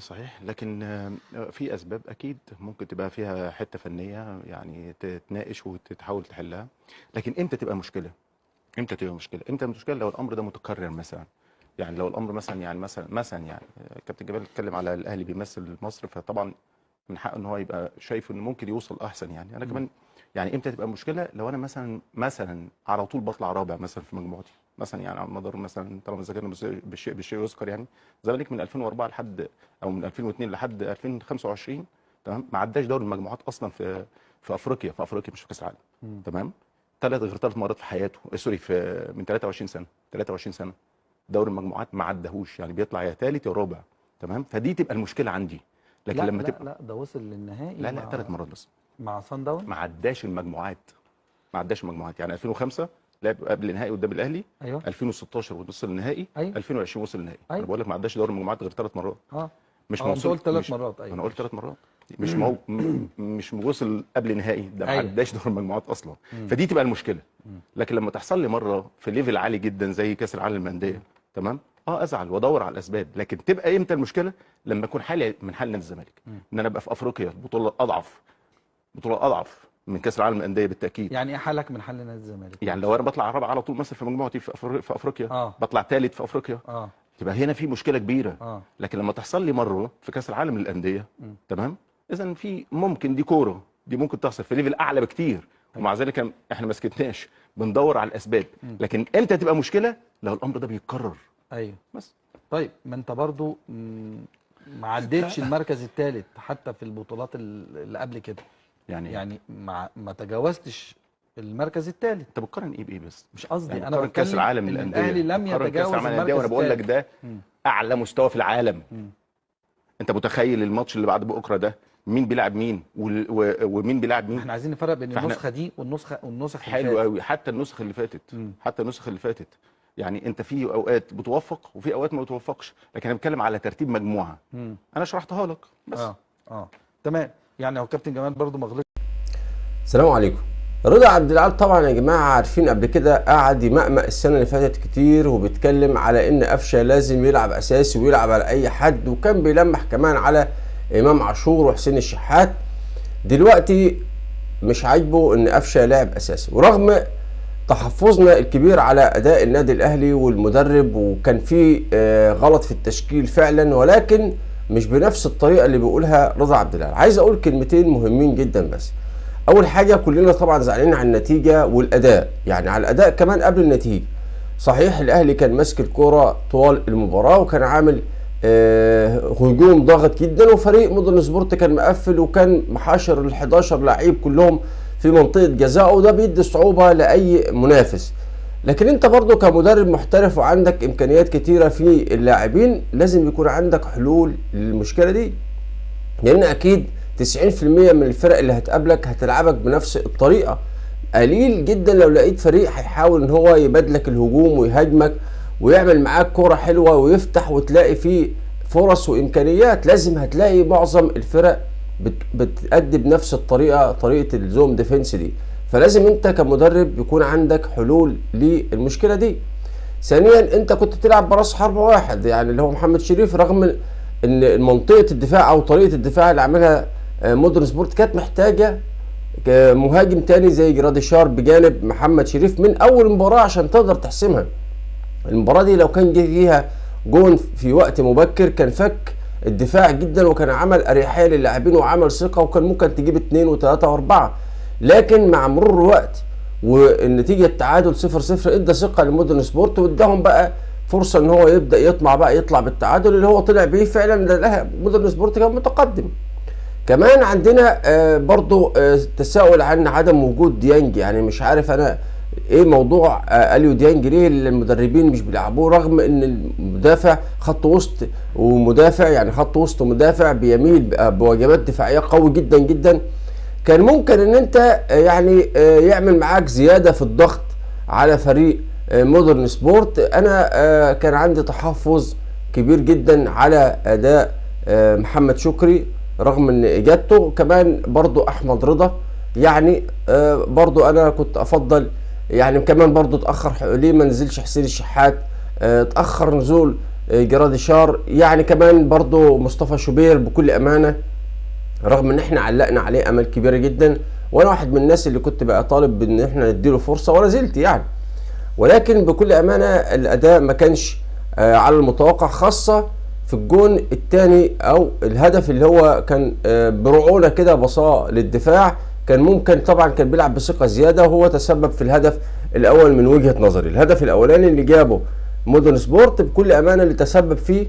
صحيح، لكن في اسباب اكيد ممكن تبقى فيها حتة فنية يعني تتناقش وتتحاول تحلها. لكن امتى تبقى مشكلة؟ امتى تبقى مشكلة؟ امتى مشكلة؟ لو الامر ده متكرر مثلا، يعني لو الامر مثلا يعني مثلا يعني كابتن جمال اتكلم على الاهلي بيمثل مصر، فطبعا من حقه ان هو يبقى شايف انه ممكن يوصل احسن. يعني انا كمان يعني امتى تبقى مشكلة؟ لو انا مثلا على طول بطلع رابع مثلا في مجموعتي مثلا، يعني على مدار مثلا طالما ذكرنا بالشيء بالشيء يذكر، يعني الزمالك من 2004 لحد او من 2002 لحد 2025 تمام ما عداش دوري المجموعات اصلا في افريقيا، في افريقيا مش في كاس العالم تمام، ثلاث مرات في حياته، sorry في من 23 سنة، 23 سنة دوري المجموعات ما عداهوش، يعني بيطلع يا ثالث يا رابع تمام. فدي تبقى المشكلة عندي. لكن لا لما لا تبقى لا ده وصل للنهائي لا ثلاث مرات بس مع صن داون، ما عداش المجموعات، ما عداش المجموعات. يعني 2005 لعب قبل النهائي قدام الاهلي، ايوه 2016 وصل للنهائي، أيوة. 2020 وصل للنهائي. أيوة. انا بقول لك ما عداش دوري المجموعات غير ثلاث مرات. مش موصول. انت قلت ثلاث مرات. ايوه انا قلت ثلاث مرات، مش مش وصل قبل نهائي ده، ما عداش دور المجموعات اصلا. فدي تبقى المشكلة. لكن لما تحصل لي مرة في level عالي جدا زي كاس العالم للاندية تمام، ازعل وادور على الاسباب. لكن تبقى امتى المشكلة؟ لما اكون حالي من حال نادي الزمالك، ان انا ابقى في افريقيا بطوله اضعف، بطوله اضعف من كاس العالم للاندية بالتاكيد. يعني ايه حالك من حال نادي الزمالك؟ يعني لو انا بطلع رابع على طول مثلا في مجموعتي في افريقيا، بطلع ثالث في افريقيا، تبقى هنا في مشكلة كبيرة. لكن لما تحصل لي مرة في كاس العالم للاندية تمام، اذا في ممكن دي كورة، دي ممكن تحصل في level اعلى بكتير، ومع ذلك احنا ما سكتناش، بندور على الاسباب. لكن امتى تبقى مشكلة؟ لو الامر ده بيتكرر. ايوه بس. طيب ما انت برضو ما عدتش المركز الثالث حتى في البطولات اللي قبل كده، يعني ما تجاوزتش المركز الثالث. انت بتقارن ايه بايه بس؟ مش قصدي، يعني انا بتكلم كاس العالم للاندية، الاهلي لم يتجاوز المركز، وانا بقول لك ده اعلى مستوى في العالم. انت متخيل الماتش اللي بعد بكره ده مين بيلعب مين ومين بيلعب مين؟ احنا عايزين نفرق بين النسخة دي والنسخ اللي حلو قوي. حتى النسخ اللي فاتت، حتى النسخ اللي فاتت، يعني انت في اوقات بتوفق وفي اوقات ما بتوفقش، لكن انا بتكلم على ترتيب مجموعة. انا شرحتها لك بس. تمام. يعني هو كابتن جمال برضو ما غلطش. السلام عليكم. رضا عبد العال طبعا يا جماعة عارفين قبل كده قعد يمأمأ السنة اللي فاتت كتير، وبيتكلم على ان قفشه لازم يلعب اساسي ويلعب على اي حد، وكان بيلمح كمان على امام عاشور وحسين الشحات. دلوقتي مش عاجبه ان قفشه لاعب اساسي، ورغم تحفظنا الكبير على اداء النادي الاهلي والمدرب، وكان في غلط في التشكيل فعلا، ولكن مش بنفس الطريقة اللي بيقولها رضا عبد العال. عايز اقول كلمتين مهمين جدا بس. اول حاجة، كلنا طبعا زعلانين على النتيجة والاداء، يعني على الاداء كمان قبل النتيجة. صحيح الاهلي كان ماسك الكورة طوال المباراة وكان عامل هجوم ضاغط جدا، وفريق مودرن سبورت كان مقفل وكان محاشر ال 11 لعيب كلهم في منطقة جزائه، وده بيدي صعوبة لاي منافس. لكن انت برضو كمدرب محترف وعندك امكانيات كتيرة في اللاعبين، لازم يكون عندك حلول للمشكلة دي، لان اكيد 90% من الفرق اللي هتقابلك هتلعبك بنفس الطريقة. قليل جدا لو لقيت فريق هيحاول ان هو يبادلك الهجوم ويهاجمك ويعمل معاك كرة حلوة ويفتح وتلاقي فيه فرص وامكانيات. لازم هتلاقي معظم الفرق بتأدي بنفس الطريقة، طريقة ال zone defense دي. فلازم انت كمدرب يكون عندك حلول للمشكلة دي. ثانيا، انت كنت بتلعب براس حربة واحد، يعني اللي هو محمد شريف، رغم ان منطقة الدفاع او طريقة الدفاع اللي عملها مودرن سبورت كانت محتاجة مهاجم تاني زي جراديشار بجانب محمد شريف من اول مباراة عشان تقدر تحسمها. المباراة دي لو كان جه فيها جون في وقت مبكر كان فك الدفاع جدا، وكان عمل اريحية للاعبين وعمل ثقة، وكان ممكن تجيب 2 و3 و4. لكن مع مرور الوقت والنتيجة التعادل 0-0 ادى ثقة لمودرن سبورت، واداهم بقى فرصة ان هو يبدأ يطمع بقى يطلع بالتعادل اللي هو طلع بيه فعلا. مودرن سبورت كان متقدم. كمان عندنا برضو تساؤل عن عدم وجود ديانج، يعني مش عارف انا ايه موضوع اليو ديانج، ليه المدربين مش بيلعبوه رغم ان المدافع خط وسط ومدافع، يعني خط وسط ومدافع بيميل بواجبات دفاعية قوي جدا جدا. كان ممكن ان انت يعني يعمل معاك زيادة في الضغط على فريق مودرن سبورت. انا كان عندي تحفظ كبير جدا على اداء محمد شكري رغم ان اجابته، كمان برضو احمد رضا، يعني برضو انا كنت افضل، يعني كمان برضو اتاخر ليه ما نزلش حسين الشحات، اتاخر نزول جراديشار، يعني كمان برضو مصطفى شوبير بكل امانه رغم ان احنا علقنا عليه امل كبيرة جدا، وانا واحد من الناس اللي كنت بقى طالب بان احنا نديله فرصة ولا زلت يعني، ولكن بكل امانه الاداء ما كانش على المتوقع، خاصة في الجون الثاني او الهدف اللي هو كان برعونه كده بصاه للدفاع، كان ممكن طبعا كان بيلعب بثقة زيادة وهو تسبب في الهدف الاول من وجهه نظري. الهدف الاولاني اللي جابه مودرن سبورت بكل امانه اللي تسبب فيه،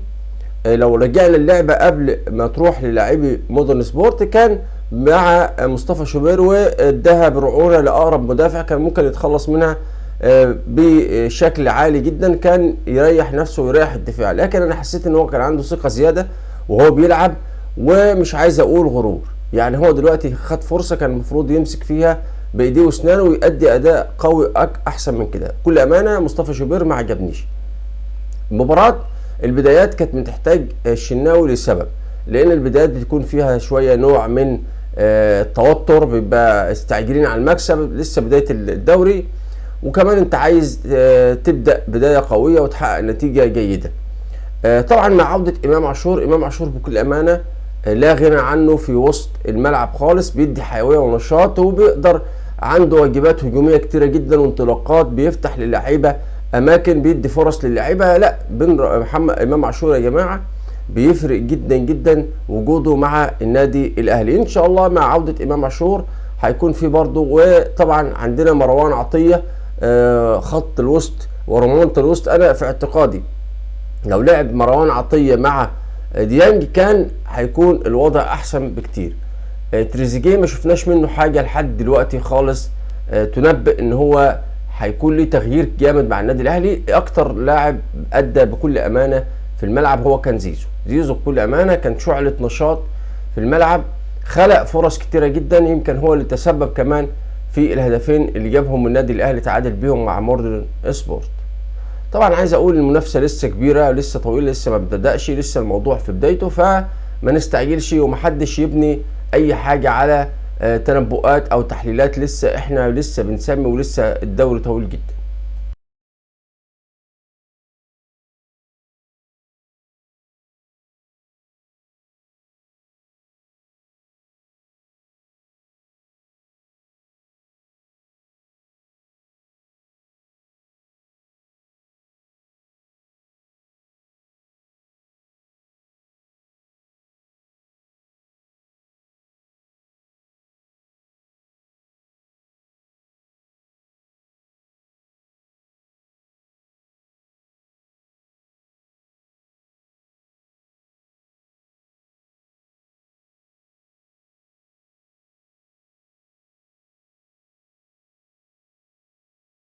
لو رجعنا اللعبة قبل ما تروح للاعبي مودرن سبورت، كان مع مصطفى شوبير واداها برعونه لاقرب مدافع كان ممكن يتخلص منها بشكل عالي جدا، كان يريح نفسه ويريح الدفاع، لكن انا حسيت ان هو كان عنده ثقة زيادة وهو بيلعب، ومش عايز اقول غرور، يعني هو دلوقتي خد فرصة كان المفروض يمسك فيها بايديه واسنانه ويؤدي اداء قوي احسن من كده. بكل امانه مصطفى شوبير ما عجبنيش. مباراة البدايات كانت بتحتاج الشناوي لسبب، لان البدايات بتكون فيها شوية نوع من التوتر، بيبقى مستعجلين على المكسب، لسه بداية الدوري، وكمان انت عايز تبدا بداية قوية وتحقق نتيجة جيدة. طبعا مع عوده امام عاشور، امام عاشور بكل امانه لا غنى عنه في وسط الملعب خالص، بيدي حيوية ونشاط، وبيقدر عنده واجبات هجومية كتيرة جدا وانطلاقات، بيفتح للعيبة اماكن، بيدي فرص للعيبة. لا بن محمد امام عاشور يا جماعة بيفرق جدا جدا وجوده مع النادي الاهلي. ان شاء الله مع عوده امام عاشور هيكون في برضه، وطبعا عندنا مروان عطية خط الوسط ورمانة الوسط. انا في اعتقادي لو لعب مروان عطية مع ديانج كان هيكون الوضع احسن بكتير. تريزيجيه ما شفناش منه حاجة لحد دلوقتي خالص تنبئ ان هو هيكون ليه تغيير جامد مع النادي الاهلي. اكتر لاعب ادى بكل امانه في الملعب هو كان زيزو. زيزو بكل امانه كان شعله نشاط في الملعب، خلق فرص كتيرة جدا، يمكن هو اللي تسبب كمان في الهدفين اللي جابهم النادي الاهلي تعادل بيهم مع مودرن سبورت. طبعا عايز اقول المنافسة لسه كبيرة، لسه طويلة، لسه ما بدأش، لسه الموضوع في بدايته، فما نستعجلش ومحدش يبني اي حاجة على تنبؤات او تحليلات، لسه احنا لسه بنسمي ولسه الدوري طويل جدا.